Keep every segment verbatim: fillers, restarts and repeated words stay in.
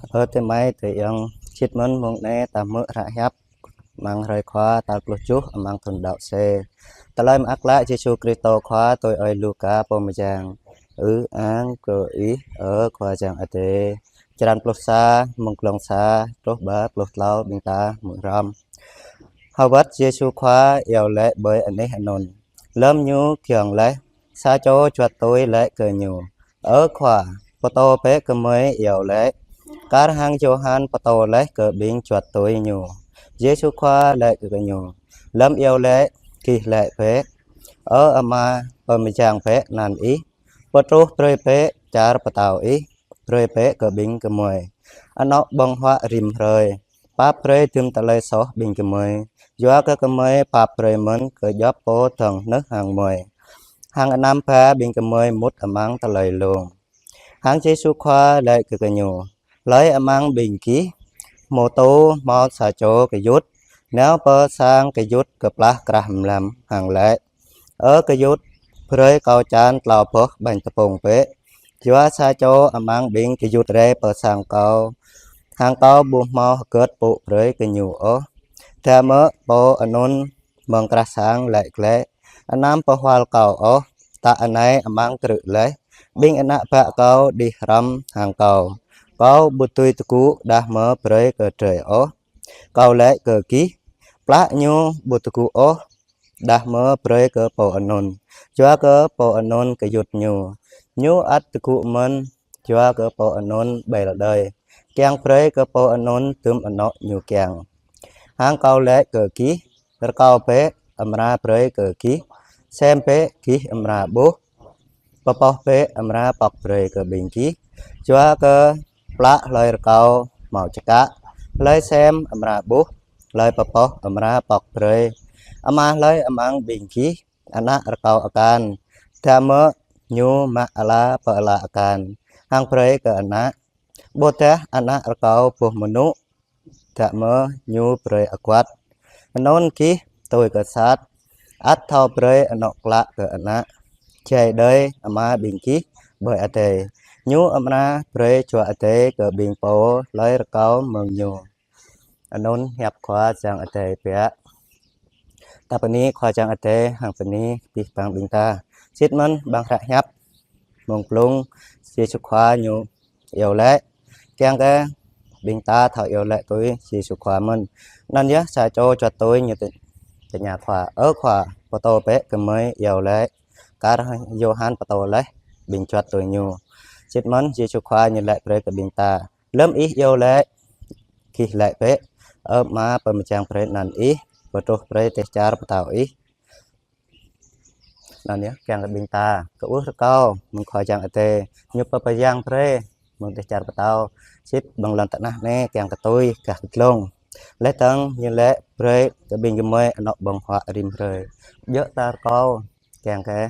Ơ adơi amai adơi ayŏng, sĭt mơ̆n mông anai ta hmư̆ hră hiăp amăng hrơi Khua tal pluh tơjuh amăng thun đăo C. Tơlơi mơak klă Yêsu Kristô Khua tui ơi Luka pô mơyang. Ư-ang kơ Ih, ơ Khua Yang Adai. Črăn pluh sa, mơ̆ng glông sa truh pơ pluh klâo ƀing ta hmư̆ hrŏm. Hơwơ̆t Yêsu Khua iâu laĭ ƀơi anih anŭn, lơ̆m Ñu kiăng laih, sa čô juăt tui laĭ kơ Ñu: Ơ Khua, pơtô bĕ gơmơi iâu laĭ, kar hăng Yôhan pơtô laih kơ ƀing juăt tui ñu. Yêsu Khua laĭ kơ gơñu: Lơ̆m iâu laĭ, gih laĭ bĕ: Ơ Ama, pơmơyang bĕ anăn Ih, pơtruh brơi bĕ čar pơtao Ih, brơi bĕ kơ ƀing gơmơi anŏ ƀơ̆ng huă rĭm hrơi, pap brơi dŭm tơlơi soh ƀing gơmơi, yua kơ gơmơi pap brơi mơ̆n kơ djŏp pô dơ̆ng hnưh hăng gơmơi, hăng anăm ba ƀing gơmơi mŭt amăng tơlơi lông. Hăng Yêsu Khua laĭ kơ gơñu: Hlơi amăng ƀing gih, hmâo tô hmâo sa čô gơyut, nao pơ sang gơyut kơplah krah mlam hăng laĭ: Ơ gơyut, brơi kâo čan klâo boh ƀañ tơpŭng bĕ, yua sa čô amăng ƀing gơyut rai pơ sang kâo, hăng kâo ƀu hmâo hơgĕt pŭ brơi kơ ñu ôh. Tơdah mơ̆ pô anŭn mơ̆ng krah sang laĭ glaĭ: Anăm pơhual kâo ôh, tă anai amăng krư̆ laih, ƀing ană bă kâo đih hrŏm hăng kâo, kâo ƀu dưi tơgŭ đah mơ̆ brơi kơ drơi ôh. Kâo laĭ kơ gih, plă ñu ƀu tơgŭ ôh đah mơ̆ brơi kơ pô anŭn, yua kơ pô anŭn gơyut ñu, ñu ăt tơgŭ mơ̆n, yua kơ pô anŭn ƀel đơi, kiăng brơi kơ pô anŭn dŭm anŏ ñu kiăng. Hăng kâo laĭ kơ gih, rơkâo bĕ, amra brơi kơ gih, sem bĕ, gih amra ƀuh, pơpŏh bĕ, amra pŏk brơi kơ ƀing gih, yua kơ plă hlơi rơkâo hmâo čơkă, hlơi sem amra ƀuh, hlơi pơpŏh amra pŏk brơi. Ama hlơi amăng ƀing gih ană rơkâo akan, tơdah mơ̆ ñu mă ala pơ ala akan, hăng brơi kơ ană? Ƀôdah ană rơkâo boh mơnŭ, tơdah mơ̆ ñu brơi aguăt? Anŭn gih tui kơ sat, ăt thâo brơi anŏ klă kơ ană. Jai đơi Ama ƀing gih ƀơi adai, Ñu amra brơi Jua Adai kơ ƀing pô hlơi rơkâo mơ̆ng Ñu. Anŭn hiăp Khua Yang Adai biă. Ta bơni Khua Yang Adai hăng bơni abih bang ƀing ta. Sĭt mơ̆n amăng hră hiăp mơ̆ng blung, Yêsu Khua Ñu iâu laĭ, kiăng kơ ƀing ta thâo iâu laĭ tui Yêsu Khua mơ̆n. Anŭn yơh sa čô juăt tui ñu tơ-, tơña Khua: Ơ Khua, pơtô bĕ gơmơi iâu laĭ, kar hăng Yôhan pơtô laih ƀing juăt tui ñu. Sĭt mơ̆n Yêsu Khua Ñu laĭ brơi kơ ƀing ta: Lơ̆m ih iâu laĭ, gih laĭ bĕ: Ơ Ama, pơmơyang brơi anăn Ih, pơtruh brơi dêh čar pơtao Ih. Anŭn yơh, kiăng kơ ƀing ta kơkuh rơkâo mơ̆ng Khua Yang Adai, Ñu pơmơyang brơi mơ̆ng dêh čar pơtao, sĭt ƀơi lŏn tơnah anai kiăng kơ tui gah glông. Laih dơ̆ng Ñu laĭ brơi kơ ƀing gơmơi anŏ ƀơ̆ng huă rĭm hrơi. Djơ̆ ta rơkâo kiăng kơ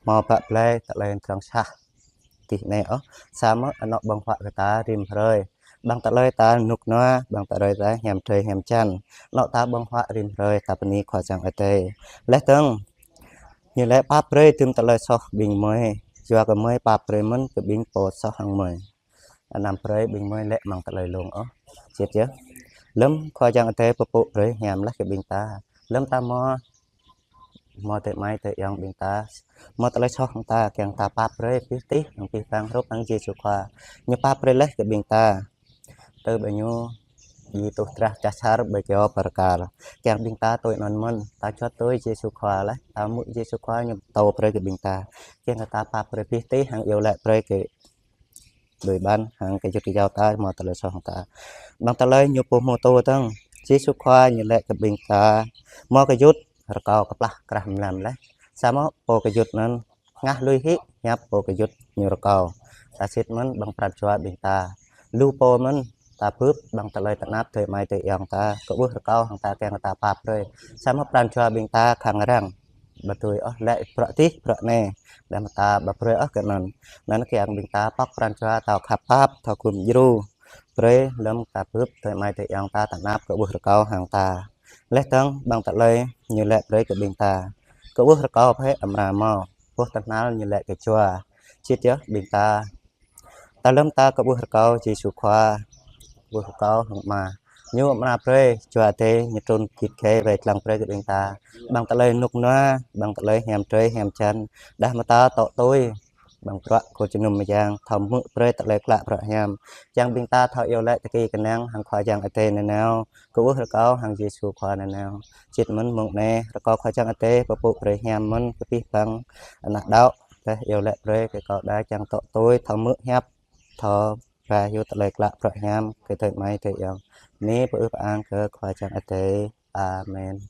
hmâo pă blai tơlơi tơrŏng sah tih anai ôh, samơ̆ anŏ ƀơ̆ng huă kơ ta rĭm hrơi. Ƀăng tơlơi ta rơnŭk rơnua, ƀăng tơlơi ta hiam drơi hiam jăn, anŏ ta ƀơ̆ng huă rĭm hrơi, ta bơni Khua Yang Adai. Laih dơ̆ng Ñu laĭ pap brơi dŭm tơlơi soh ƀing gơmơi, yua kơ gơmơi pap brơi mơ̆n kơ ƀing pô soh hăng gơmơi, anăm brơi ƀing gơmơi lê̆ amăng tơlơi lông ôh. Sĭt yơh, lơ̆m Khua Yang Adai pơpŭ brơi hiam laih kơ ƀing ta, lơ̆m ta hmâo, hmâo adơi amai adơi ayŏng ƀing ta hmâo tơlơi soh hăng ta, kiăng ta pap brơi abih tih hăng abih bang hrup hăng Yêsu Khua Ñu pap brơi laih kơ ƀing ta. Tơl ƀơi Ñu djai tuh drah čah čar ƀơi kơyâo bơrkal. Kiăng ƀing ta tui anŭn mơ̆n, ta juăt tui Yêsu Khua laih, ta hmư̆ Yêsu Khua Ñu pơtô brơi kơ ƀing ta, kiăng kơ ta pap brơi abih tih hăng iâu laĭ brơi kơ đuaĭ ƀăn hăng kơ gơyut kơ gơyâo ta hmâo tơlơi soh hăng ta. Ƀăng tơlơi Ñu pô hmâo tô dơ̆ng, Yêsu Khua Ñu laĭ kơ ƀing ta, hmâo gơyut rơkâo kơplah krah mlam laih, samơ̆ pô gơyut anŭn hngah lui hĭ hiăp pô gơyut ñu rơkâo. Ta sĭt mơ̆n ƀăng pran jua ƀing ta, lu pô mơ̆n ta bưp ƀăng tơlơi tơnap adơi amai adơi ayŏng ta kơkuh rơkâo hăng ta, kiăng kơ ta pap brơi, samơ̆ pran jua ƀing ta khăng răng, ƀu dưi ôh, lê̆ bruă tih bruă anai, đah mơ̆ ta ƀu brơi ôh kơ anŭn. Anŭn kiăng ƀing ta pŏk pran jua thâo khăp pap, thâo gum djru brơi lơ̆m ta bưp adơi amai adơi ayŏng ta tơnap kơkuh rơkâo hăng ta. Laih dơ̆ng ƀăng tơlơi Ñu laĭ brơi kơ ƀing ta: Kơkuh rơkâo bĕ, amra hmâo, boh tơhnal Ñu laĭ kơ jua. Sĭt yơh ƀing ta Tơlơi ta kơ ƀuh rơkâo Yêsu Khua, ƀuh rơkâo hăng Ama. Ñu amra brơi Jua Adai ñu trŭn git gai wai lăng brơi kơ ƀing ta. Ƀăng tơlơi rơnŭk rơnua, ƀăng tơlơi hiam drơi hiam jăn. Đah mơta tŏ tui. Ƀăng bruă kơ jơnum mơyang, thâo hmư̆ brơi tơlơi klă bruă hiam. Čang ƀing ta thâo iâu laĭ tơki kơnang hăng Khua Yang Adai nanao. Kơ ƀuh rơkâo hăng Yêsu Khua nanao. Čit mơ̆n mơ̆ng anai, rơkâo Khua Yang Adai pơpŭ brơi hiam mơ̆n kơ abih bang ană đaŏ. Tơdah iâu laĭ brơi kơ kâo đa čang tŏ tui, thâo hmư̆ hiăp, thâo ba yua tơlơi klă bruă hiam kơ adơi amai adơi ayŏng. Anai pơư pơang kơ Khua Yang Adai. Amen.